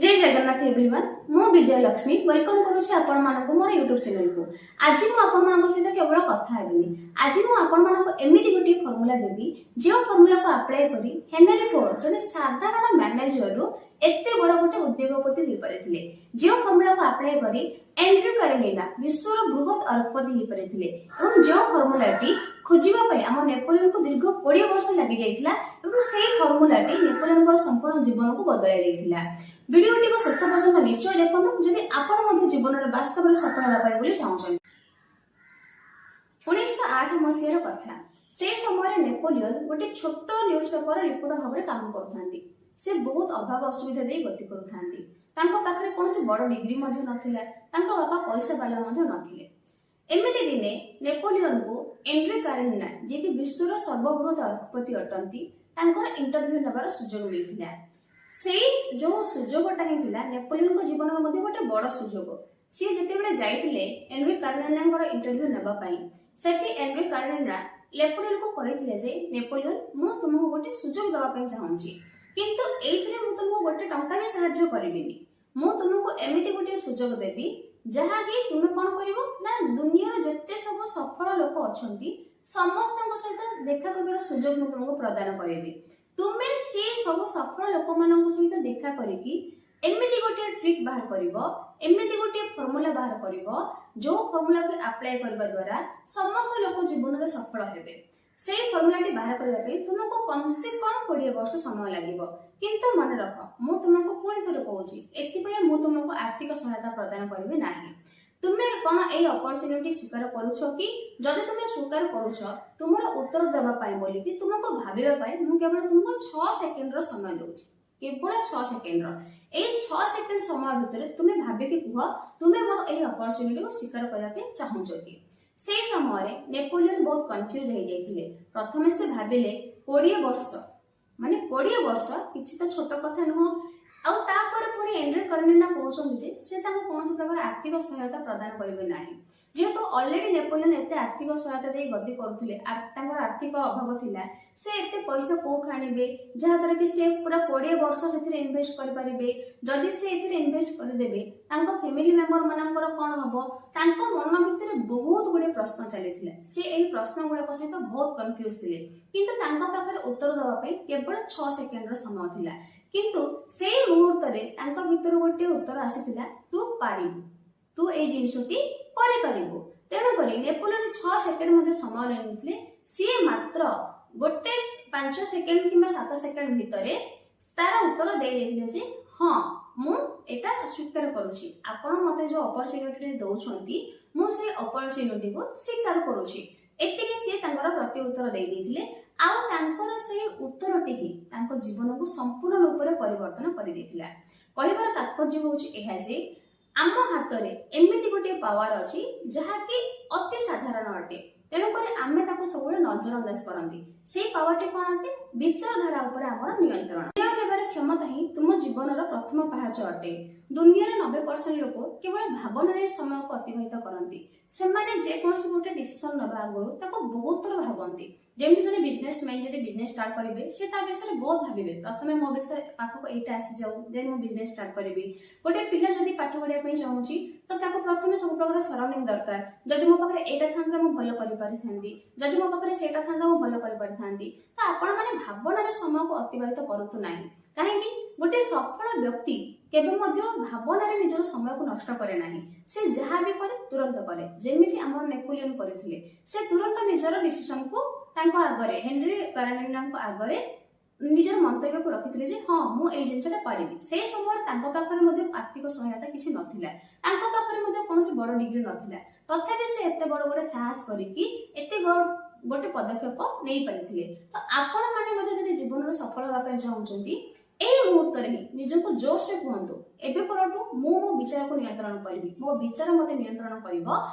ଜୟ Jagannath everyone, ମୁଁ ବିଜୟ Lakshmi welcome କରୁଛି ଆପଣମାନଙ୍କୁ ମୋର ୟୁଟ୍ୟୁବ୍ ଚ୍ୟାନେଲକୁ। ଆଜି ମୁଁ ଆପଣମାନଙ୍କ ସହିତ କେବଳ କଥା ହେବିନି। ଆଜି ମୁଁ ଆପଣମାନଙ୍କୁ ଏମିତି ଗୋଟିଏ ଫର୍ମୁଲା ଦେବି, ଯେଉଁ ଫର୍ମୁଲାକୁ ଆପ୍ଲାଏ କରି ହେନରୀ ଫୋର୍ଡ ଜଣେ ସାଧାରଣ ମ୍ୟାନେଜରରୁ ଏତେ ବଡ଼ ଗୋଟେ ଉଦ୍ୟୋଗପତି ହୋଇପାରିଥିଲେ, ଯେଉଁ ଫର୍ମୁଲାକୁ ଆପ୍ଲାଏ କରି ଏଣ୍ଡ୍ରି କାରେନିନା ବିଶ୍ୱର ବୃହତ ଅରବପତି ହୋଇପାରିଥିଲେ ଏବଂ ଯେଉଁ ଫର୍ମୁଲାଟି ଖୋଜିବା ପାଇଁ ଆମ ନେପୋଲିୟନକୁ ଦୀର୍ଘ 20 ବର୍ଷ ଲାଗିଯାଇଥିଲା ଏବଂ ସେଇ ଫର୍ମୁଲାଟି ନେପୋଲିୟନଙ୍କର ସମ୍ପୂର୍ଣ୍ଣ ଜୀବନକୁ ବଦଳାଇ ଦେଇଥିଲା। ଭିଡିଓଟିକୁ ଶେଷ ପର୍ଯ୍ୟନ୍ତ ନିଶ୍ଚୟ ଦେଖନ୍ତୁ, ଯଦି ଆପଣ ମଧ୍ୟ ଜୀବନରେ ବାସ୍ତବରେ ସଫଳ ହେବା ପାଇଁ ବୋଲି ଚାହୁଁଛନ୍ତି। 1908 ମସିହାର କଥା। ସେ ସମୟରେ ନେପୋଲିୟନ ଗୋଟେ ଛୋଟ ନ୍ୟୁଜ ପେପର ରିପୋର୍ଟର ଭାବରେ କାମ କରୁଥାନ୍ତି। ସେ ବହୁତ ଅଭାବ ଅସୁବିଧା ଦେଇ ଗତି କରୁଥାନ୍ତି। ତାଙ୍କ ପାଖରେ କୌଣସି ବଡ ଡିଗ୍ରୀ ମଧ୍ୟ ନଥିଲା। ତାଙ୍କ ବାପା ପଇସା ବାଲା ମଧ୍ୟ ନଥିଲେ। ଏମିତି ଦିନେ ନେପୋଲିୟନକୁ ଏଣ୍ଡ୍ରି କାରେନିନା, ଯିଏକି ବିଶ୍ୱର ସର୍ବବୃହତ ଅରବପତି ଅଟନ୍ତି, ତାଙ୍କର ଇଣ୍ଟରଭ୍ୟୁ ନେବାର ସୁଯୋଗ ମିଳିଥିଲା। ସେଇ ଯୋଉ ସୁଯୋଗଟା ହିଁ ଥିଲା ନେପୋଲିୟନଙ୍କ ଜୀବନର ମଧ୍ୟ ଗୋଟେ ବଡ ସୁଯୋଗ। ସିଏ ଯେତେବେଳେ ଯାଇଥିଲେ ଏଣ୍ଡ୍ରି କାରେନିନାଙ୍କର ଇଣ୍ଟରଭ୍ୟୁ ନେବା ପାଇଁ, ସେଠି ଏଣ୍ଡ୍ରି କାରେନିନା ନେପୋଲିୟନକୁ କହିଥିଲେ ଯେ, "ନେପୋଲିୟନ, ମୁଁ ତୁମକୁ ଗୋଟେ ସୁଯୋଗ ଦେବା ପାଇଁ ଚାହୁଁଛି, କିନ୍ତୁ ଏଇଥିରେ ମୁଁ ତୁମକୁ ଗୋଟେ ଟଙ୍କା ବି ସାହାଯ୍ୟ କରିବିନି। ମୁଁ ତୁମକୁ ଏମିତି ଗୋଟିଏ ସୁଯୋଗ ଦେବି, ଯାହାକି ତୁମେ କଣ କରିବ ନା ଦୁନିଆର ଯେତେ ସବୁ ସଫଳ ଲୋକ ଅଛନ୍ତି, ସମସ୍ତଙ୍କ ସହିତ ଦେଖା କରିବାର ସୁଯୋଗ ମୁଁ ତୁମକୁ ପ୍ରଦାନ କରିବି। ତୁମେ ସେ ସବୁ ସଫଳ ଲୋକମାନଙ୍କ ସହିତ ଦେଖା କରିକି ଏମିତି ଗୋଟିଏ ଟ୍ରିକ୍ ବାହାର କରିବ, ଏମିତି ଗୋଟିଏ ଫର୍ମୁଲା ବାହାର କରିବ, ଯୋଉ ଫର୍ମୁଲାକୁ ଆପ୍ଲାଏ କରିବା ଦ୍ୱାରା ସମସ୍ତ ଲୋକ ଜୀବନରେ ସଫଳ ହେବେ। ସେଇ ଫର୍ମୁଲାଟି ବାହାର କରିବା ପାଇଁ ତୁମକୁ କମ ସେ କମ 20 ବର୍ଷ ସମୟ ଲାଗିବ। କିନ୍ତୁ ମନେ ରଖ, ମୁଁ ତୁମକୁ ପୁଣି ଥରେ କହୁଛି, ଏଥିପାଇଁ ମୁଁ ତୁମକୁ ଆର୍ଥିକ ସହାୟତା ପ୍ରଦାନ କରିବି ନାହିଁ। ତୁମେ କଣ ଏଇ ଅପରଚ୍ୟୁନିଟି ସ୍ୱୀକାର କରୁଛ କି? ଯଦି ତୁମେ ସ୍ୱୀକାର କରୁଛ, ତୁମର ଉତ୍ତର ଦେବା ପାଇଁ ବୋଲିକି ତୁମକୁ ଭାବିବା ପାଇଁ ମୁଁ କେବଳ ତୁମକୁ 6 ସେକେଣ୍ଡର ସମୟ ଦଉଛି, କେବଳ 6 ସେକେଣ୍ଡର। ଏଇ 6 ସେକେଣ୍ଡ ସମୟ ଭିତରେ ତୁମେ ଭାବିକି କୁହ, ତୁମେ ମୋର ଏଇ ଅପରଚ୍ୟୁନିଟିକୁ ସ୍ୱୀକାର କରିବା ପାଇଁ ଚାହୁଁଛ କି?" ସେଇ ସମୟରେ ନେପୋଲିୟନ ବହୁତ କନଫ୍ୟୁଜ ହେଇଯାଇଥିଲେ। ପ୍ରଥମେ ସେ ଭାବିଲେ, 20 ବର୍ଷ ମାନେ 20 ବର୍ଷ କିଛି ତ ଛୋଟ କଥା ନୁହଁ। ଆଉ ତାପରେ ପୁଣି ଏଣ୍ଡ୍ରି କର୍ନିନା କହୁଛନ୍ତି ଯେ ସେ ତାଙ୍କୁ କୌଣସି ପ୍ରକାର ଆର୍ଥିକ ସହାୟତା ପ୍ରଦାନ କରିବେ ନାହିଁ। ଯେହେତୁ ଅଲରେଡି ନେପୋଲିୟନ ଏତେ ଆର୍ଥିକ ସହାୟତା ଦେଇ ଗତି କରୁଥିଲେ, ତାଙ୍କର ଆର୍ଥିକ ଅଭାବ ଥିଲା। ସେ ଏତେ ପଇସା କୋଉଠୁ ଆଣିବେ, ଯାହାଦ୍ୱାରା କି ସେ ପୁରା 20 ବର୍ଷ ସେଥିରେ ଇନଭେଷ୍ଟ କରିପାରିବେ? ଯଦି ସେ ଏଥିରେ ଇନଭେଷ୍ଟ କରିଦେବେ, ତାଙ୍କ ଫ୍ୟାମିଲି ମେମ୍ବର ମାନଙ୍କର କଣ ହବ? ତାଙ୍କ ମନ ଭିତରେ ବହୁତ ଗୁଡିଏ ପ୍ରଶ୍ନ ଚାଲିଥିଲା। ସେ ଏହି ପ୍ରଶ୍ନ ଗୁଡିକ ସହିତ ବହୁତ କନଫ୍ୟୁଜ ଥିଲେ, କିନ୍ତୁ ତାଙ୍କ ପାଖରେ ଉତ୍ତର ଦେବା ପାଇଁ କେବଳ 6 ସେକେଣ୍ଡର ସମୟ ଥିଲା। କିନ୍ତୁ ସେଇ ମୁହୂର୍ତ୍ତରେ ତାଙ୍କ ଭିତରୁ ଗୋଟିଏ ଉତ୍ତର ଆସିଥିଲା, "ତୁ ପାରିବୁ, ତୁ ଏଇ ଜିନିଷଟି କରିପାରିବୁ।" ତେଣୁକରି ନେପୋଲିୟନ 6 ସେକେଣ୍ଡ ମଧ୍ୟ ସମୟ ନେଇନଥିଲେ। ସିଏ ମାତ୍ର ଗୋଟେ 5 ସେକେଣ୍ଡ କିମ୍ବା 7 ସେକେଣ୍ଡ ଭିତରେ ତାର ଉତ୍ତର ଦେଇ ଦେଇଥିଲେ ଯେ, "ହଁ, ମୁଁ ଏଇଟା ସ୍ୱୀକାର କରୁଛି। ଆପଣ ମତେ ଯୋଉ ଅପରଚ୍ୟୁନିଟି ଦଉଛନ୍ତି, ମୁଁ ସେଇ ଅପରଚ୍ୟୁନିଟିକୁ ସ୍ୱୀକାର କରୁଛି।" ଏତିକି ସିଏ ତାଙ୍କର ପ୍ରତି ଉତ୍ତର ଦେଇ ଦେଇଥିଲେ। ଆଉ ତାଙ୍କର ସେଇ ଉତ୍ତରଟି ହିଁ ତାଙ୍କ ଜୀବନକୁ ସମ୍ପୂର୍ଣ୍ଣ ରୂପରେ ପରିବର୍ତ୍ତନ କରିଦେଇଥିଲା। କହିବାର ତାତ୍ପର୍ଯ୍ୟ ହଉଛି ଏହା ଯେ ଆମ ହାତରେ ଏମିତି ଗୋଟିଏ ପାୱାର ଅଛି, ଯାହାକି ଅତି ସାଧାରଣ ଅଟେ। ତେଣୁକରି ଆମେ ତାକୁ ସବୁବେଳେ ନଜର ଅନ୍ଦାଜ କରନ୍ତି। ସେଇ ପାୱାରଟି କଣ ଅଟେ? ବିଚାରଧାରା ଉପରେ ଆମର ନିୟନ୍ତ୍ରଣ। ନିର୍ଣ୍ଣୟ ନେବାର କ୍ଷମତା ହିଁ ତୁମ ଜୀବନର ପ୍ରଥମ ପାହାଚ ଅଟେ। ଦୁନିଆର 90% ଲୋକ କେବଳ ଭାବନାରେ ସମୟକୁ ଅତିବାହିତ କରନ୍ତି। ସେମାନେ ଯେକୌଣସି ଗୋଟେ ଡିସିସନ ନେବା ଆଗରୁ ତାକୁ ବହୁତ ଥର ଭାବନ୍ତି। ଯେମିତି ଜଣେ ବିଜନେସମ୍ୟାନ ଯଦି ବିଜନେସ ଷ୍ଟାର୍ଟ କରିବେ, ସେ ତା ବିଷୟରେ ବହୁତ ଭାବିବେ। ପ୍ରଥମେ ମୋ ବିଷୟରେ ପାଖକୁ ଏଇଟା ଆସିଯାଉ, ଦେନ୍ ମୁଁ ବିଜନେସ ଷ୍ଟାର୍ଟ କରିବି। ଗୋଟେ ପିଲା ଯଦି ପାଠ ପଢିବା ପାଇଁ ଚାହୁଁଛି, ତ ତାକୁ ପ୍ରଥମେ ସବୁ ପ୍ରକାର ସରାଉଣ୍ଡିଂ ଦରକାର। ଯଦି ମୋ ପାଖରେ ଏଇଟା ଥାନ୍ତା, ମୁଁ ଭଲ କରିପାରିଥାନ୍ତି। ଯଦି ମୋ ପାଖରେ ସେଇଟା ଥାନ୍ତା, ମୁଁ ଭଲ କରିପାରିଥାନ୍ତି। ତ ଆପଣମାନେ ଭାବନାରେ ସମୟକୁ ଅତିବାହିତ କରନ୍ତୁ ନାହିଁ। କାହିଁକି? ଗୋଟେ ସଫଳ ବ୍ୟକ୍ତି କେବେ ମଧ୍ୟ ଭାବନାରେ ନିଜର ସମୟକୁ ନଷ୍ଟ କରେ ନାହିଁ। ସେ ଯାହା ବି କରେ, ତୁରନ୍ତ କରେ। ଯେମିତି ଆମର ନେପୋଲିୟନ କରିଥିଲେ। ସେ ତୁରନ୍ତ ନିଜର ଡିସିସନକୁ ତାଙ୍କ ଆଗରେ, ହେନରି କାରାନିନାଙ୍କ ଆଗରେ ନିଜର ମନ୍ତବ୍ୟକୁ ରଖିଥିଲେ ଯେ, ହଁ, ମୁଁ ଏଇ ଜିନିଷଟା ପାରିବି। ସେଇ ସମୟରେ ତାଙ୍କ ପାଖରେ ମଧ୍ୟ ଆର୍ଥିକ ସହାୟତା କିଛି ନଥିଲା। ତାଙ୍କ ପାଖରେ ମଧ୍ୟ କୌଣସି ବଡ ଡିଗ୍ରୀ ନଥିଲା। ତଥାପି ସେ ଏତେ ବଡ ଗୋଟେ ସାହସ କରିକି ଏତେ ଗୋଟେ ପଦକ୍ଷେପ ନେଇପାରିଥିଲେ। ତ ଆପଣ ମାନେ ମଧ୍ୟ ଯଦି ଜୀବନରେ ସଫଳ ହେବା ପାଇଁ ଚାହୁଁଛନ୍ତି, ଏଇ ମୁହୂର୍ତ୍ତରେ ହିଁ ନିଜକୁ ଜୋରସେ କୁହନ୍ତୁ, ଏବେ ପରଠୁ ମୁଁ ମୋ ବିଚାରକୁ ନିୟନ୍ତ୍ରଣ କରିବି, ମୋ ବିଚାର ମତେ ନିୟନ୍ତ୍ରଣ କରିବ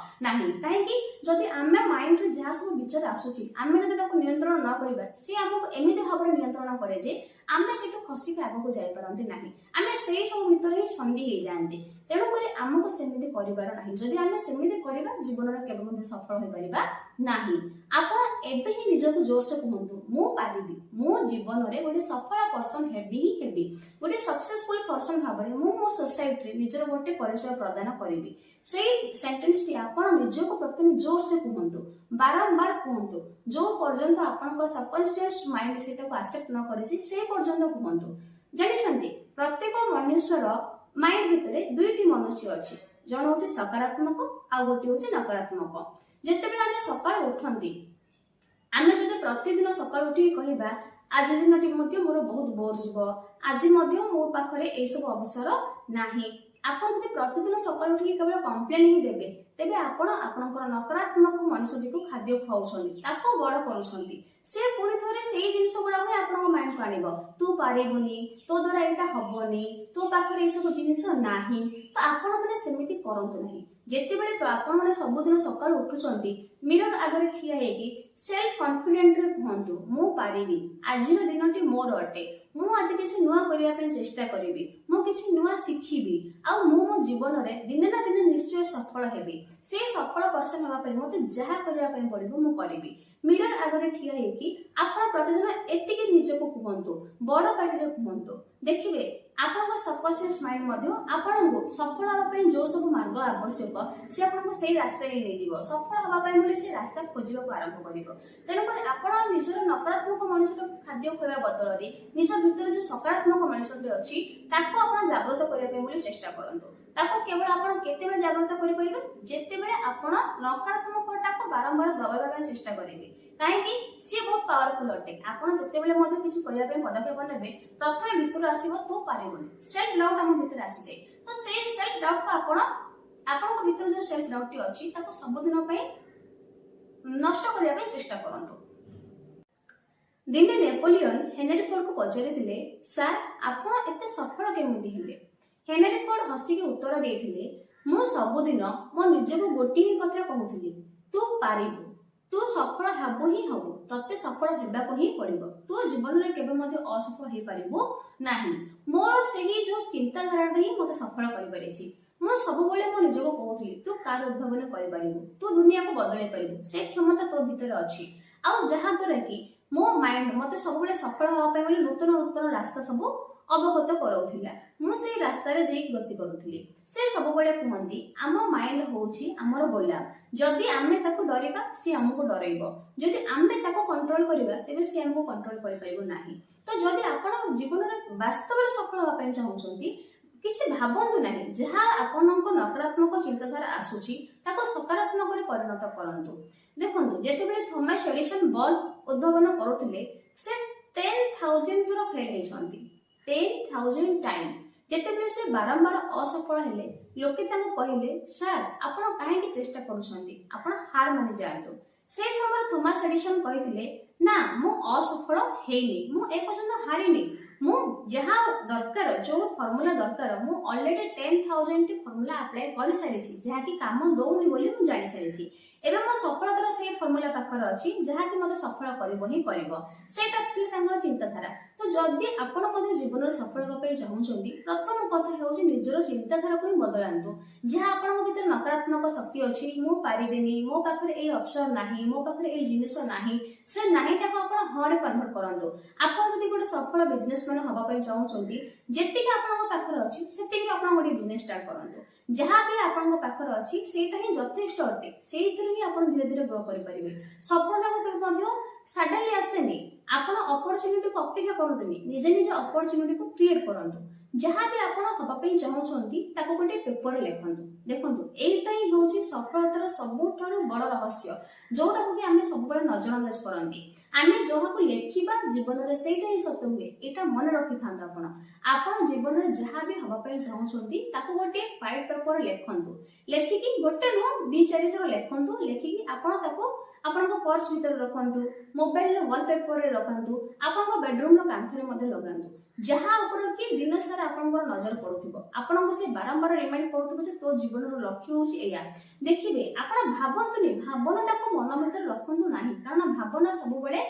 ନାହିଁ। କାହିଁକି? ଯଦି ଆମେ ମାଇଣ୍ଡରେ ଯାହା ସବୁ ବିଚାର ଆସୁଛି, ଆମେ ଯଦି ତାକୁ ନିୟନ୍ତ୍ରଣ ନ କରିବା, ସିଏ ଆମକୁ ଏମିତି ଭାବରେ ନିୟନ୍ତ୍ରଣ କରେ ଯେ ଆମେ ସେଠୁ ଖସିକି ଆଗକୁ ଯାଇପାରନ୍ତି ନାହିଁ। ଆମେ ସେଇ ସବୁ ଭିତରେ ହିଁ ଛନ୍ଦି ହେଇଯାଆନ୍ତି। ତେଣୁକରି ଆମକୁ ସେମିତି କରିବାର ନାହିଁ। ଯଦି ଆମେ ସେମିତି କରିବା, ଜୀବନରେ କେବେ ମଧ୍ୟ ସଫଳ ହୋଇପାରିବା ନାହିଁ। ଆପଣ ଏବେ ହିଁ ନିଜକୁ ଜୋରସେ କୁହନ୍ତୁ, ମୁଁ ପାରିବି, ମୁଁ ଜୀବନରେ ଗୋଟେ ସଫଳ ପର୍ସନ ହେବି ହିଁ ହେବି। ଗୋଟେ ସକ୍ସେସଫୁଲ ପର୍ସନ ଭାବରେ ମୁଁ ମୋ ସୋସାଇଟିରେ ନିଜର ଗୋଟେ ପରିଚୟ ପ୍ରଦାନ କରିବି। ସେଇ ସେଣ୍ଟେନ୍ସଟି ଆପଣ ନିଜକୁ ପ୍ରଥମେ ଜୋରସେ କୁହନ୍ତୁ, ବାରମ୍ବାର କୁହନ୍ତୁ। ଯୋଉ ପର୍ଯ୍ୟନ୍ତ ଆପଣଙ୍କ ସବକନସିୟସ ମାଇଣ୍ଡ ସେଇଟାକୁ ଆକ୍ସେପ୍ଟ ନ କରିଛି, ସେ ପର୍ଯ୍ୟନ୍ତ କୁହନ୍ତୁ। ଜାଣିଛନ୍ତି, ପ୍ରତ୍ୟେକ ମନୁଷ୍ୟର ମାଇଣ୍ଡ ଭିତରେ ଦୁଇଟି ମନୁଷ୍ୟ ଅଛି। ଜଣେ ହଉଛି ସକାରାତ୍ମକ, ଆଉ ଗୋଟିଏ ହଉଛି ନକାରାତ୍ମକ। ଯେତେବେଳେ ଆମେ ସକାଳୁ ଉଠନ୍ତି, ଆମେ ଯଦି ପ୍ରତିଦିନ ସକାଳୁ ଉଠିକି କହିବା, ଆଜି ଦିନଟି ମଧ୍ୟ ମୋର ବହୁତ ବୋର ଯିବ, ଆଜି ମଧ୍ୟ ମୋ ପାଖରେ ଏଇସବୁ ଅବସର ନାହିଁ, ଆପଣ ଯଦି ପ୍ରତିଦିନ ସକାଳୁ ଉଠିକି କେବଳ କମ୍ପ୍ଲେନ ହିଁ ଦେବେ, ତେବେ ଆପଣ ଆପଣଙ୍କର ନକାରାତ୍ମକ ମଣିଷଟିକୁ ଖାଦ୍ୟ ଖୁଆଉଛନ୍ତି, ତାକୁ ବଡ କରୁଛନ୍ତି। ସେ ପୁଣି ଥରେ ସେଇ ଜିନିଷ ଗୁଡାକ ହିଁ ଆପଣଙ୍କ ମାଇଣ୍ଡକୁ ଆଣିବ। ତୁ ପାରିବୁନି, ତୋ ଦ୍ୱାରା ଏଇଟା ହବନି, ତୋ ପାଖରେ ଏଇସବୁ ଜିନିଷ ନାହିଁ। ତ ଆପଣ ମାନେ ସେମିତି କରନ୍ତୁ ନାହିଁ। ଯେତେବେଳେ ଆପଣ ମାନେ ସବୁଦିନ ସକାଳୁ ଉଠୁଛନ୍ତି, ମିରର ଆଗରେ ଠିଆ ହେଇକି ସେଲ୍ଫ କନଫିଡେଣ୍ଟରେ କୁହନ୍ତୁ, ମୁଁ ପାରିବି, ଆଜିର ଦିନଟି ମୋର ଅଟେ, ମୁଁ ଆଜି କିଛି ନୂଆ କରିବା ପାଇଁ ଚେଷ୍ଟା କରିବି, ମୁଁ କିଛି ନୂଆ ଶିଖିବି, ଆଉ ମୁଁ ମୋ ଜୀବନରେ ଦିନେ ନା ଦିନେ ନିଶ୍ଚୟ ସଫଳ ହେବି। ସେ ସଫଳ ପର୍ସନ ହେବା ପାଇଁ ମତେ ଯାହା କରିବା ପାଇଁ ପଡିବ ମୁଁ କରିବି। ମିରର ଆଗରେ ଠିଆ ହେଇକି ଆପଣ ପ୍ରତିଦିନ ଏତିକି ନିଜକୁ କୁହନ୍ତୁ, ବଡ ପାଟିରେ କୁହନ୍ତୁ। ଦେଖିବେ, ଆପଣଙ୍କ ସବକନସିୟସ ମାଇଣ୍ଡ ମଧ୍ୟ ଆପଣଙ୍କୁ ସଫଳ ହେବା ପାଇଁ ଯୋଉ ସବୁ ମାର୍ଗ ଆବଶ୍ୟକ, ସେ ଆପଣଙ୍କୁ ସେଇ ରାସ୍ତାରେ ହିଁ ନେଇଯିବ। ସଫଳ ହେବା ପାଇଁ ବୋଲି ସେ ରାସ୍ତା ଖୋଜିବାକୁ ଆରମ୍ଭ କରିବ। ତେଣୁକରି ଆପଣ ନିଜର ନକାରାତ୍ମକ ମଣିଷଟାକୁ ଖାଦ୍ୟ ଖୁଆଇବା ବଦଳରେ ନିଜ ଭିତରେ ଯୋଉ ସକାରାତ୍ମକ ମଣିଷଟି ଅଛି, ତାକୁ ଆପଣ ଜାଗୃତ କରିବା ପାଇଁ ବୋଲି ଚେଷ୍ଟା କରନ୍ତୁ। ତାକୁ କେବଳ ଆପଣ କେତେବେଳେ ଜାଗୃତ କରିପାରିବେ? ଯେତେବେଳେ ଆପଣ ନକାରାତ୍ମକଟାକୁ ବାରମ୍ବାର ଦବାଇବା ପାଇଁ ଚେଷ୍ଟା କରିବେ। କାହିଁକି? ସିଏ ବହୁତ ପାୱାରଫୁଲ ଅଟେ। ଆପଣ ଯେତେବେଳେ ମଧ୍ୟ କିଛି କରିବା ପାଇଁ ପଦକ୍ଷେପ ନେବେ, ପ୍ରଥମେ ଭିତରୁ ଆସିବ, ତୁ ପାରିବୁନି। ସେଲ୍ଫ ଡାଉଟ ଆମ ଭିତରେ ଆସିଯାଏ। ତ ସେଇ ସେଲ୍ଫ ଡାଉଟକୁ ଆପଣ, ଆପଣଙ୍କ ଭିତରେ ଯୋଉ ସେଲ୍ଫ ଡାଉଟଟି ଅଛି, ତାକୁ ସବୁଦିନ ପାଇଁ ନଷ୍ଟ କରିବା ପାଇଁ ଚେଷ୍ଟା କରନ୍ତୁ। ଦିନେ ନେପୋଲିୟନ ହେନେରୀ ଫୋର୍ଡକୁ ପଚାରିଥିଲେ, ସାର୍, ଆପଣ ଏତେ ସଫଳ କେମିତି ହେଲେ? ହେନେରୀ ଫୋର୍ଡ ହସିକି ଉତ୍ତର ଦେଇଥିଲେ, ମୁଁ ସବୁଦିନ ମୋ ନିଜକୁ ଗୋଟିଏ ହିଁ କଥା କହୁଥିଲି, ତୁ ପାରିବୁ, ତୁ ସଫଳ ହେବୁ ହିଁ ହବୁ, ତତେ ସଫଳ ହେବାକୁ ହିଁ ପଡିବ, ତୁ ଜୀବନରେ କେବେ ମଧ୍ୟ ଅସଫଳ ହେଇପାରିବୁ ନାହିଁ। ମୋର ସେହି ଯୋଉ ଚିନ୍ତାଧାରାଟା ହିଁ ମତେ ସଫଳ କରିପାରିଛି। ମୁଁ ସବୁବେଳେ ମୋ ନିଜକୁ କହୁଥିଲି, ତୁ କାର ଉଦ୍ଭାବନ କରିପାରିବୁ, ତୁ ଦୁନିଆକୁ ବଦଳେଇ ପାରିବୁ, ସେ କ୍ଷମତା ତୋ ଭିତରେ ଅଛି। ଆଉ ଯାହା ଦ୍ୱାରା କି ମୋ ମାଇଣ୍ଡ ମତେ ସବୁବେଳେ ସଫଳ ହେବା ପାଇଁ ବୋଲି ନୂତନ ନୂତନ ରାସ୍ତା ସବୁ ଅବଗତ କରାଉଥିଲା। ମୁଁ ସେଇ ରାସ୍ତାରେ ଦେଇକି ଗତି କରୁଥିଲି। ସେ ସବୁବେଳେ କୁହନ୍ତି, ଆମ ମାଇଣ୍ଡ ହଉଛି ଆମର ଗୋଲାମ। ଯଦି ଆମେ ତାକୁ ଡରିବା, ସିଏ ଆମକୁ ଡରେଇବ। ଯଦି ଆମେ ତାକୁ କଣ୍ଟ୍ରୋଲ କରିବା, ତେବେ ସିଏ ଆମକୁ କଣ୍ଟ୍ରୋଲ କରିପାରିବ ନାହିଁ। ତ ଯଦି ଆପଣ ଜୀବନରେ ବାସ୍ତବରେ ସଫଳ ହେବା ପାଇଁ ଚାହୁଁଛନ୍ତି, କିଛି ଭାବନ୍ତୁ ନାହିଁ। ଯାହା ଆପଣଙ୍କ ନକାରାତ୍ମକ ଚିନ୍ତାଧାରା ଆସୁଛି, ତାକୁ ସକାରାତ୍ମକରେ ପରିଣତ କରନ୍ତୁ। ଦେଖନ୍ତୁ, ଯେତେବେଳେ ଥୋମାସ ଏଡିସନ ବଲ୍ବ ଉଦ୍ଭାବନ କରୁଥିଲେ, ସେ 10,000 ଥର ଫେଲ ହେଇଛନ୍ତି, 10,000 ଟାଇମ୍। ଯେତେବେଳେ ସେ ବାରମ୍ବାର ଅସଫଳ ହେଲେ, ଲୋକେ ତାଙ୍କୁ କହିଲେ, ସାର୍, ଆପଣ କାହିଁକି ଚେଷ୍ଟା କରୁଛନ୍ତି? ଆପଣ ହାର ମାନି ଯାଆନ୍ତୁ। ସେ ସମୟରେ ଥୋମାସ ଏଡିସନ କହିଥିଲେ, ନା, ମୁଁ ଅସଫଳ ହେଇନି, ମୁଁ ଏପର୍ଯ୍ୟନ୍ତ ହାରିନି। ମୁଁ ଯାହା ଦରକାର, ଯୋଉ ଫର୍ମୁଲା ଦରକାର, ମୁଁ ଅଲରେଡି 10,000ଟି ଫର୍ମୁଲା ଆପ୍ଲାଏ କରିସାରିଛି, ଯାହାକି କାମ ଦଉନି ବୋଲି ମୁଁ ଜାଣିସାରିଛି। ଏବେ ମୋ ସଫଳତାର ସେଇ ଫର୍ମୁଲା ପାଖରେ ଅଛି, ଯାହାକି ମତେ ସଫଳ କରିବ ହିଁ କରିବ। ସେଇଟା ଥିଲା ତାଙ୍କର ଚିନ୍ତାଧାରା। ତ ଯଦି ଆପଣ ମଧ୍ୟ ଜୀବନରେ ସଫଳ ହେବା ପାଇଁ ଚାହୁଁଛନ୍ତି, ପ୍ରଥମ କଥା ହେଉଛି ନିଜର ଚିନ୍ତାଧାରାକୁ ହିଁ ବଦଳାନ୍ତୁ। ଯାହା ଆପଣଙ୍କ ଭିତରେ ନକାରାତ୍ମକ ଶକ୍ତି ଅଛି, ମୁଁ ପାରିବିନି, ମୋ ପାଖରେ ଏଇ ଅପସନ ନାହିଁ, ମୋ ପାଖରେ ଏଇ ଜିନିଷ ନାହିଁ, ସେ ନାହିଁଟାକୁ ଆପଣ ହଁରେ କନଭର୍ଟ କରନ୍ତୁ। ଆପଣ ଯଦି ଗୋଟେ ସଫଳ ବିଜନେସମ୍ୟାନ ହବା ପାଇଁ ଚାହୁଁଛନ୍ତି, ଯେତିକି ଆପଣଙ୍କ ପାଖରେ ଅଛି, ସେତିକି ଆପଣ ଗୋଟେ ବିଜନେସ ଷ୍ଟାର୍ଟ କରନ୍ତୁ। ଯାହା ବି ଆପଣଙ୍କ ପାଖରେ ଅଛି, ସେଇଟା ହିଁ ଯଥେଷ୍ଟ ଅଟେ। ସେଇଥିରୁ ହିଁ ଆପଣ ଧୀରେ ଧୀରେ ଗ୍ରୋ କରିପାରିବେ। ସଫଳତାକୁ କେବେ ମଧ୍ୟ ସଡନଲି ଆସେନି। ଆପଣ ଅପରଚ୍ୟୁନିଟିକୁ ଅପେକ୍ଷା କରନ୍ତୁନି, ନିଜେ ନିଜ ଅପରଚ୍ୟୁନିଟିକୁ କ୍ରିଏଟ କରନ୍ତୁ। ଯାହା ବି ଆପଣ ହବା ପାଇଁ ଚାହୁଁଛନ୍ତି, ତାକୁ ଗୋଟେ ପେପରରେ ଲେଖନ୍ତୁ। ଦେଖନ୍ତୁ, ଏଇଟା ହିଁ ହେଉଛି ସଫଳତାର ସବୁଠାରୁ ବଡ ରହସ୍ୟ, ଯୋଉଟାକୁ କି ଆମେ ସବୁବେଳେ ନଜରଅନ୍ଦାଜ କରନ୍ତି। ଆମେ ଯାହାକୁ ଲେଖିବା, ଜୀବନରେ ସେଇଟା ହିଁ ସତ ହୁଏ। ଏଇଟା ମନେ ରଖିଥାନ୍ତୁ ଆପଣ। ଆପଣ ଜୀବନରେ ଯାହା ବି ହବା ପାଇଁ ଚାହୁଁଛନ୍ତି, ତାକୁ ଗୋଟେ ହ୍ୱାଇଟ ପେପରରେ ଲେଖନ୍ତୁ। ଲେଖିକି ଗୋଟେ ନୁହଁ, ଦି ଚାରି ଥର ଲେଖନ୍ତୁ। ଲେଖିକି ଆପଣ ତାକୁ ଆପଣଙ୍କ ପର୍ସ ଭିତରେ ରଖନ୍ତୁ, ମୋବାଇଲର ୱାଲ ପେପରରେ ରଖନ୍ତୁ, ଆପଣଙ୍କ ବେଡରୁମର କାନ୍ଥରେ ମଧ୍ୟ ଲଗାନ୍ତୁ, ଯାହା ଉପରେ କି ଦିନ ସାରା ଆପଣଙ୍କର ନଜର ପଡୁଥିବ। ଆପଣଙ୍କୁ ସେ ବାରମ୍ବାର ରିମାଇଣ୍ଡ କରୁଥିବ ଯେ ତୋ ଜୀବନର ଲକ୍ଷ୍ୟ ହଉଛି ଏଇଆ। ଦେଖିବେ, ଆପଣ ଭାବନ୍ତୁନି, ଭାବନାଟାକୁ ମନ ଭିତରେ ରଖନ୍ତୁ ନାହିଁ, କାରଣ ଭାବନା ସବୁବେଳେ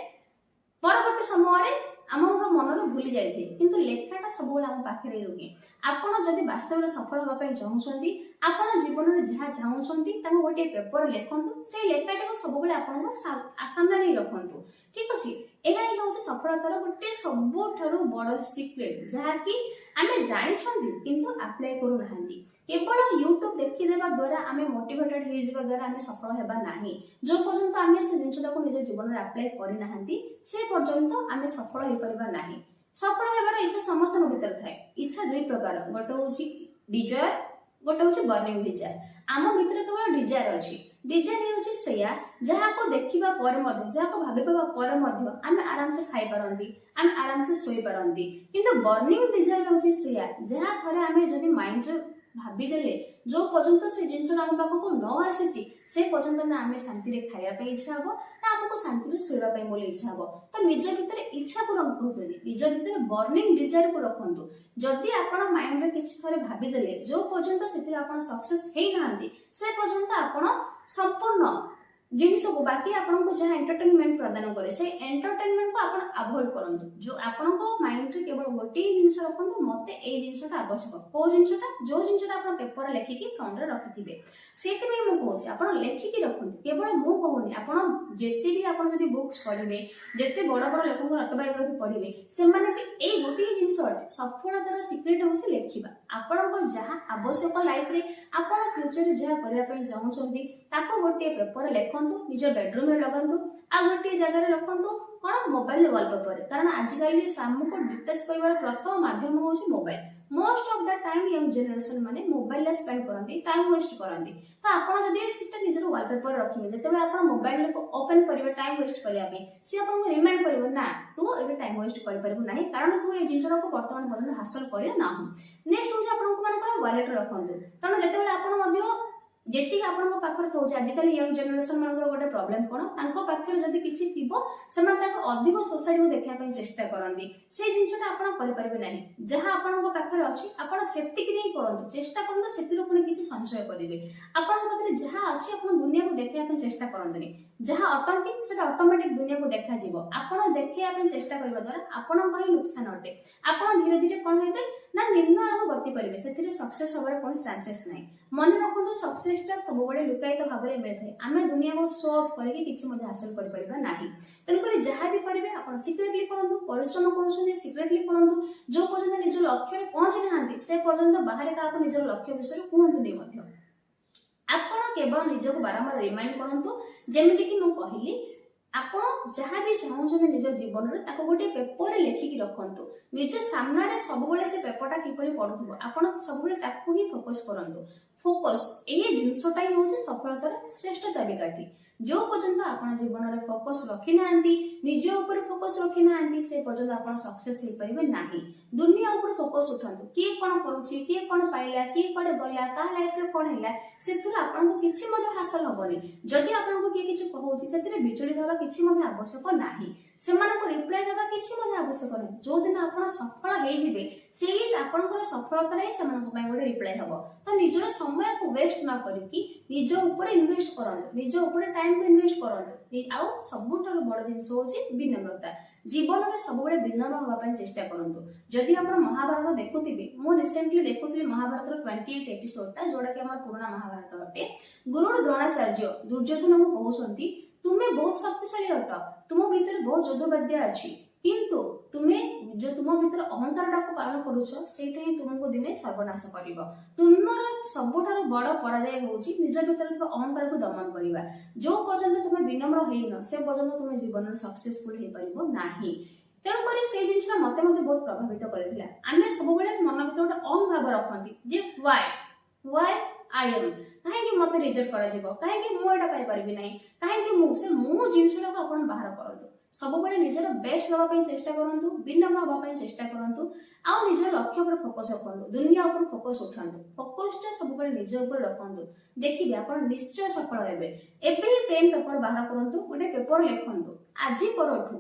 ପରବର୍ତ୍ତୀ ସମୟରେ ଆମର ମନରୁ ଭୁଲି ଯାଇଥାଏ, କିନ୍ତୁ ଲେଖାଟା ସବୁବେଳେ ଆମ ପାଖରେ ରୁହେ। ଆପଣ ଯଦି ବାସ୍ତବରେ ସଫଳ ହେବା ପାଇଁ ଚାହୁଁଛନ୍ତି, ଆପଣ ଜୀବନରେ ଯାହା ଚାହୁଁଛନ୍ତି ତାକୁ ଗୋଟିଏ ପେପର ଲେଖନ୍ତୁ। ସେଇ ଲେଖାଟିକୁ ସବୁବେଳେ ଆପଣଙ୍କ ସାମ୍ନାରେ ହିଁ ରଖନ୍ତୁ। ଠିକ ଅଛି, ଏହା ହିଁ ହେଉଛି ସଫଳତାର ଗୋଟେ ସବୁଠାରୁ ବଡ ସିକ୍ରେଟ, ଯାହାକି ଆମେ ଜାଣିଛନ୍ତି କିନ୍ତୁ ଆପ୍ଲାଏ କରୁନାହାନ୍ତି। କେବଳ ୟୁଟ୍ୟୁବ ଦେଖିଦେବା ଦ୍ୱାରା, ଆମେ ମୋଟିଭେଟେଡ ହେଇଯିବା ଦ୍ୱାରା ଆମେ ସଫଳ ହେବା ନାହିଁ। ଯୋଉ ପର୍ଯ୍ୟନ୍ତ ଆମେ ସେ ଜିନିଷଟାକୁ ନିଜ ଜୀବନରେ ଆପ୍ଲାଏ କରିନାହାନ୍ତି, ସେ ପର୍ଯ୍ୟନ୍ତ ଆମେ ସଫଳ ହେଇପାରିବା ନାହିଁ। ସଫଳ ହେବାର ଇଚ୍ଛା ସମସ୍ତଙ୍କ ଭିତରେ ଥାଏ। ଇଚ୍ଛା ଦୁଇ ପ୍ରକାର, ଗୋଟେ ହଉଛି ଡିଜାୟାର, ଗୋଟେ ହଉଛି ବର୍ଣ୍ଣିଂ ଡିଜାୟାର। ଆମ ଭିତରେ କେବଳ ଡିଜାୟାର ଅଛି। ଡିଜାୟାର ହେଉଛି ସେଇଆ ଯାହାକୁ ଦେଖିବା ପରେ ମଧ୍ୟ, ଯାହାକୁ ଭାବିବା ପରେ ମଧ୍ୟ ଆମେ ଆରାମସେ ଖାଇପାରନ୍ତି, ଆମେ ଆରାମସେ ଶୋଇପାରନ୍ତି। କିନ୍ତୁ ବର୍ଣ୍ଣିଂ ଡିଜାୟାର ହେଉଛି ସେଇଆ ଯାହା ଥରେ ଆମେ ଯଦି ମାଇଣ୍ଡରେ ଭାବିଦେଲେ, ଯୋଉ ପର୍ଯ୍ୟନ୍ତ ସେ ଜିନିଷଟା ଆମ ପାଖକୁ ନ ଆସିଛି, ସେ ପର୍ଯ୍ୟନ୍ତ ନା ଆମେ ଶାନ୍ତିରେ ଖାଇବା ପାଇଁ ଇଚ୍ଛା ହବ, ନା ଆମକୁ ଶାନ୍ତିରେ ଶୋଇବା ପାଇଁ ବୋଲି ଇଚ୍ଛା ହବ। ତ ନିଜ ଭିତରେ ଇଚ୍ଛାକୁ ରଖନ୍ତୁନି, ନିଜ ଭିତରେ ବର୍ଣ୍ଣିଂ ଡିଜାୟାରକୁ ରଖନ୍ତୁ। ଯଦି ଆପଣ ମାଇଣ୍ଡରେ କିଛି ଥରେ ଭାବିଦେଲେ, ଯୋଉ ପର୍ଯ୍ୟନ୍ତ ସେଥିରେ ଆପଣ ସକ୍ସେସ ହେଇନାହାନ୍ତି, ସେ ପର୍ଯ୍ୟନ୍ତ ଆପଣ ସମ୍ପୂର୍ଣ୍ଣ ଜିନିଷକୁ, ବାକି ଆପଣଙ୍କୁ ଯାହା ଏଣ୍ଟରଟେନମେଣ୍ଟ ପ୍ରଦାନ କରେ, ସେଇ ଏଣ୍ଟରଟେନମେଣ୍ଟକୁ ଆପଣ ଆଭଏଡ କରନ୍ତୁ। ଯୋଉ ଆପଣଙ୍କ ମାଇଣ୍ଡରେ କେବଳ ଗୋଟିଏ ଜିନିଷ ରଖନ୍ତୁ, ମତେ ଏଇ ଜିନିଷଟା ଆବଶ୍ୟକ। କୋଉ ଜିନିଷଟା? ଯୋଉ ଜିନିଷଟା ଆପଣ ପେପରରେ ଲେଖିକି ଫ୍ରଣ୍ଟରେ ରଖିଥିବେ। ସେଇଥିପାଇଁ ମୁଁ କହୁଛି, ଆପଣ ଲେଖିକି ରଖନ୍ତୁ। କେବଳ ମୁଁ କହୁନି, ଆପଣ ଯେତେ ବି ଆପଣ ଯଦି ବୁକ୍ସ ପଢିବେ, ଯେତେ ବଡ ବଡ ଲୋକଙ୍କର ଅଟୋବାୟୋଗ୍ରାଫି ପଢିବେ, ସେମାନେ ବି ଏଇ ଗୋଟିଏ ଜିନିଷ ଅଟେ। ସଫଳତାର ସିକ୍ରେଟ ହଉଛି ଲେଖିବା। ଆପଣଙ୍କ ଯାହା ଆବଶ୍ୟକ ଲାଇଫରେ, ଆପଣ ଫ୍ୟୁଚରରେ ଯାହା କରିବା ପାଇଁ ଚାହୁଁଛନ୍ତି, ତାକୁ ଗୋଟିଏ ପେପରରେ ଲେଖନ୍ତୁ, ନିଜ ବେଡରୁମରେ ଲଗାନ୍ତୁ, ଆଉ ଗୋଟିଏ ଜାଗାରେ ରଖନ୍ତୁ କଣ, ମୋବାଇଲ ୱାଲପେପରରେ। କାରଣ ଆଜିକାଲି ଆମକୁ ଡିଟାଚ୍ କରିବାର ପ୍ରଥମ ମାଧ୍ୟମ ହଉଛି mobile. Most of the time young generation ମାନେ ମୋବାଇଲରେ ସ୍ପେଣ୍ଡ କରନ୍ତି, ଟାଇମ ୱେଷ୍ଟ କରନ୍ତି। ତ ଆପଣ ଯଦି ସେଟା ନିଜର ୱାଲପେପର ରଖିବେ, ଯେତେବେଳେ ଆପଣ ମୋବାଇଲକୁ ଓପନ କରିବେ ଟାଇମ ୱେଷ୍ଟ କରିବା ପାଇଁ, ସିଏ ଆପଣଙ୍କୁ ରିମାଇଣ୍ଡ କରିବ, ନା, ତୁ ଏବେ ଟାଇମ ୱେଷ୍ଟ କରିପାରିବୁ ନାହିଁ, କାରଣ ତୁ ଏଇ ଜିନିଷଟାକୁ ବର୍ତ୍ତମାନ ପର୍ଯ୍ୟନ୍ତ ହାସଲ କରିନାହୁଁ। ନେକ୍ସଟ ହଉଛି ଆପଣଙ୍କୁ ମାନେ କଣ, ୱାଲେଟ ରଖନ୍ତୁ। କାରଣ ଯେତେବେଳେ ଆପଣ ମଧ୍ୟ ଯେତିକି ଆପଣଙ୍କ ପାଖରେ ଥାଉଛି, ଆଜିକାଲି ୟଙ୍ଗ ଜେନେରେସନ ମାନଙ୍କର ଗୋଟେ ପ୍ରୋବ୍ଲେମ କଣ, ତାଙ୍କ ପାଖରେ ଯଦି କିଛି ଥିବ, ସେମାନେ ତାକୁ ଅଧିକ ସୋସାଇଟିକୁ ଦେଖିବା ପାଇଁ ଚେଷ୍ଟା କରନ୍ତି। ସେଇ ଜିନିଷଟା ଆପଣ କରିପାରିବେ ନାହିଁ। ଯାହା ଆପଣଙ୍କ ପାଖରେ ଅଛି, ଆପଣ ସେତିକିରେ ହିଁ କରନ୍ତୁ, ଚେଷ୍ଟା କରନ୍ତୁ ସେଥିରୁ ପୁଣି କିଛି ସଞ୍ଚୟ କରିବେ। ଆପଣଙ୍କ ପାଖରେ ଯାହା ଅଛି, ଆପଣ ଦୁନିଆକୁ ଦେଖେଇବା ପାଇଁ ଚେଷ୍ଟା କରନ୍ତୁନି। ଯାହା ଅଟନ୍ତି, ସେଟା ଅଟୋମେଟିକ ଦୁନିଆକୁ ଦେଖାଯିବ। ଆପଣ ଦେଖେଇବା ପାଇଁ ଚେଷ୍ଟା କରିବା ଦ୍ୱାରା ଆପଣଙ୍କର ହିଁ ନୁକସାନ ଅଟେ। ଆପଣ ଧୀରେ ଧୀରେ କଣ ହେବେ ନା, ନିମ୍ନ ଆଡ଼କୁ ଗତି କରିବେ। ସେଥିରେ ସକ୍ସେସ ହବାର କୌଣସି ଚାନ୍ସେସ୍ ନାହିଁ। ମନେ ରଖନ୍ତୁ, ସକ୍ସେସଟା ସବୁବେଳେ ଲୁକାୟିତ ଭାବରେ ମିଳିଥାଏ। ଆମେ ଦୁନିଆକୁ ଶୋ ଅଫ୍ କରିକି କିଛି ମଧ୍ୟ ହାସଲ କରିପାରିବା ନାହିଁ। ତେଣୁକରି ଯାହା ବି କରିବେ, ଆପଣ ସିକ୍ରେଟଲି କରନ୍ତୁ। ପରିଶ୍ରମ କରୁଛନ୍ତି, ସିକ୍ରେଟଲି କରନ୍ତୁ। ଯୋଉ ପର୍ଯ୍ୟନ୍ତ ନିଜ ଲକ୍ଷ୍ୟରେ ପହଞ୍ଚି ନାହାନ୍ତି, ସେ ପର୍ଯ୍ୟନ୍ତ ବାହାରେ କାହାକୁ ନିଜର ଲକ୍ଷ୍ୟ ବିଷୟରେ କୁହନ୍ତୁନି ମଧ୍ୟ। ଆପଣ କେବଳ ନିଜକୁ ବାରମ୍ବାର ରିମାଇଣ୍ଡ କରନ୍ତୁ। ଯେମିତିକି ମୁଁ କହିଲି, ଆପଣ ଯାହା ବି ଚାହୁଁଛନ୍ତି ନିଜ ଜୀବନରେ, ତାକୁ ଗୋଟିଏ ପେପରରେ ଲେଖିକି ରଖନ୍ତୁ। ନିଜ ସାମ୍ନାରେ ସବୁବେଳେ ସେ ପେପରଟା କିପରି ପଡୁଥିବ, ଆପଣ ସବୁବେଳେ ତାକୁ ହିଁ ଫୋକସ କରନ୍ତୁ। ଫୋକସ, ଏଇ ଜିନିଷଟା ହିଁ ହଉଛି ସଫଳତାର ଶ୍ରେଷ୍ଠ ଚାବିକାଠି। ଯୋଉ ପର୍ଯ୍ୟନ୍ତ ଆପଣ ଜୀବନରେ ଫୋକସ ରଖିନାହାନ୍ତି, ନିଜ ଉପରେ ଫୋକସ ରଖିନାହାନ୍ତି, ସେ ପର୍ଯ୍ୟନ୍ତ ଆପଣ ସକ୍ସେସ ହେଇପାରିବେ ନାହିଁ। ଦୁନିଆ ଉପରେ ଫୋକସ ଉଠାନ୍ତୁ। କିଏ କଣ କରୁଛି, କିଏ କଣ ପାଇଲା, କିଏ କୁଆଡେ ଗଲା, କାହା ଲାଇଫରେ କଣ ହେଲା, ସେଥିରୁ ଆପଣଙ୍କୁ କିଛି ମଧ୍ୟ ହାସଲ ହବନି। ଯଦି ଆପଣଙ୍କୁ କିଏ କିଛି କହୁଛି, ସେଥିରେ ବିଚଳିତ ହେବା କିଛି ମଧ୍ୟ ଆବଶ୍ୟକ ନାହିଁ। ସେମାନଙ୍କୁ ରିପ୍ଲାଏ ଦେବା କିଛି ମଧ୍ୟ ଆବଶ୍ୟକ ନାହିଁ। ଯୋଉଦିନ ଆପଣ ସଫଳ ହେଇଯିବେ, ସେଇ ଆପଣଙ୍କର ସଫଳତାରେ ହିଁ ସେମାନଙ୍କ ପାଇଁ ଗୋଟେ ରିପ୍ଲାଏ ହବ। ତ ନିଜର ସମୟକୁ ୱେଷ୍ଟ ନ କରିକି ନିଜ ଉପରେ ଇନଭେଷ୍ଟ କରନ୍ତୁ, ନିଜ ଉପରେ ଟାଇମକୁ ଇନଭେଷ୍ଟ କରନ୍ତୁ। ଆଉ ସବୁଠାରୁ ବଡ ଜିନିଷ ହଉଛି ବିନମ୍ରତା। ଜୀବନରେ ସବୁବେଳେ ବିନମ୍ର ହବା ପାଇଁ ଚେଷ୍ଟା କରନ୍ତୁ। ଯଦି ଆପଣ ମହାଭାରତ ଦେଖୁଥିବେ, ମୁଁ ରିସେଣ୍ଟଲି ଦେଖୁଥିଲି ମହାଭାରତର 28 ଏପିସୋଡଟା, ଯୋଉଟା କି ଆମର ପୁରୁଣା ମହାଭାରତ ଅଟେ। ଗୁରୁ ଦ୍ରୋଣାଚାର୍ଯ୍ୟ ଦୁର୍ଯ୍ୟୋଧନକୁ କହୁଛନ୍ତି, ତୁମେ ବହୁତ ଶକ୍ତିଶାଳୀ ଅଟ, ତୁମ ଭିତରେ ବହୁତ ଯୁଦ୍ଧବାଦ୍ୟା ଅଛି, କିନ୍ତୁ ତୁମେ ଯୋଉ ତୁମ ଭିତରେ ଅହଙ୍କାରଟାକୁ ପାଳନ କରୁଛ, ସେଇଟା ହିଁ ତୁମକୁ ଦିନେ ସର୍ବନାଶ କରିବ। ତୁମର ସବୁଠାରୁ ବଡ ପରାଜୟ ହଉଛି ନିଜ ଭିତରେ ଥିବା ଅହଙ୍କାରକୁ ଦମନ କରିବା। ଯୋଉ ପର୍ଯ୍ୟନ୍ତ ତୁମେ ବିନମ୍ର ହେଇନ, ସେ ପର୍ଯ୍ୟନ୍ତ ତୁମେ ଜୀବନରେ ସକ୍ସେସଫୁଲ ହେଇପାରିବ ନାହିଁ। ତେଣୁକରି ସେଇ ଜିନିଷଟା ମତେ ମଧ୍ୟ ବହୁତ ପ୍ରଭାବିତ କରିଥିଲା। ଆମେ ସବୁବେଳେ ମନ ଭିତରେ ଗୋଟେ ଅହଂ ଭାବ ରଖନ୍ତି ଯେ why why I M, କାହିଁକି ମତେ ରିଜେକ୍ଟ କରାଯିବ, କାହିଁକି ମୁଁ ଏଇଟା ପାଇପାରିବି ନାହିଁ, କାହିଁକି ମୁଁ, ସେ ମୁଁ ଜିନିଷଟାକୁ ଆପଣ ବାହାର କରନ୍ତୁ। ସବୁବେଳେ ନିଜର ବେଷ୍ଟ ଦେବା ପାଇଁ ଚେଷ୍ଟା କରନ୍ତୁ, ବିନମ୍ର ହବା ପାଇଁ ଚେଷ୍ଟା କରନ୍ତୁ, ଆଉ ନିଜ ଲକ୍ଷ୍ୟ ଉପରେ ଫୋକସ ରଖନ୍ତୁ। ଦୁନିଆ ଉପରେ ଫୋକସ ଉଠାନ୍ତୁ। ଫୋକସଟା ସବୁବେଳେ ନିଜ ଉପରେ ରଖନ୍ତୁ। ଦେଖିବେ, ଆପଣ ନିଶ୍ଚୟ ସଫଳ ହେବେ। ଏବେ ହିଁ ପେନ୍ ପେପର ବାହାର କରନ୍ତୁ, ଗୋଟେ ପେପର ଲେଖନ୍ତୁ। ଆଜି ପରଠୁ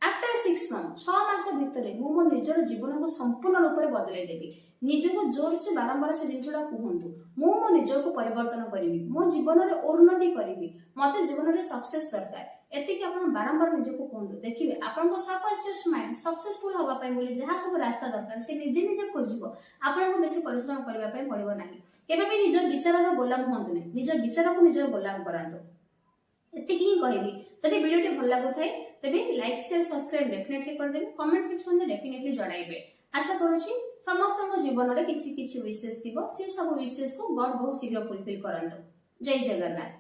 ଆଫ୍ଟର 6 ମନ୍ଥ, 6 ମାସ ଭିତରେ ମୁଁ ମୋ ନିଜର ଜୀବନକୁ ସମ୍ପୂର୍ଣ୍ଣ ରୂପରେ ବଦଳେଇ ଦେବି। ନିଜକୁ ଜୋରସେ ବାରମ୍ବାର ସେ ଜିନିଷଟା କୁହନ୍ତୁ, ମୁଁ ମୋ ନିଜକୁ ପରିବର୍ତ୍ତନ କରିବି, ମୋ ଜୀବନରେ ଉନ୍ନତି କରିବି, ମତେ ଜୀବନରେ ସକ୍ସେସ ଦରକାର। ଏତିକି ଆପଣ ବାରମ୍ବାର ନିଜକୁ କୁହନ୍ତୁ। ଦେଖିବେ, ଆପଣଙ୍କ ସବକନସିୟସ ମାଇଣ୍ଡ ସକ୍ସେସଫୁଲ ହବା ପାଇଁ ବୋଲି ଯାହା ସବୁ ରାସ୍ତା ଦରକାର, ସେ ନିଜେ ନିଜେ ଖୋଜିବ। ଆପଣଙ୍କୁ ବେଶୀ ପରିଶ୍ରମ କରିବା ପାଇଁ ପଡିବ ନାହିଁ। କେବେ ବି ନିଜ ବିଚାରର ଗୋଲାମ ହୁଅନ୍ତୁ ନାହିଁ, ନିଜ ବିଚାରକୁ ନିଜର ଗୋଲାମ କରାନ୍ତୁ। ଏତିକି ହିଁ କହିବି। ଯଦି ଭିଡ଼ିଓଟି ଭଲ ଲାଗୁଥାଏ, ତେବେ ଲାଇକ୍, ସେୟାର, ସବସ୍କ୍ରାଇବ ଡେଫିନେଟଲି କରିଦେବେ। କମେଣ୍ଟ ସେକ୍ସନରେ ଡେଫିନେଟଲି ଜଣାଇବେ। ଆଶା କରୁଛି ସମସ୍ତଙ୍କ ଜୀବନରେ କିଛି କିଛି ୱିଶେସ୍ ଥିବ, ସେ ସବୁ ୱିଶେସ୍କୁ ଗଡ୍ ବହୁତ ଶୀଘ୍ର ଫୁଲଫିଲ୍ କରନ୍ତୁ। ଜୟ ଜଗନ୍ନାଥ।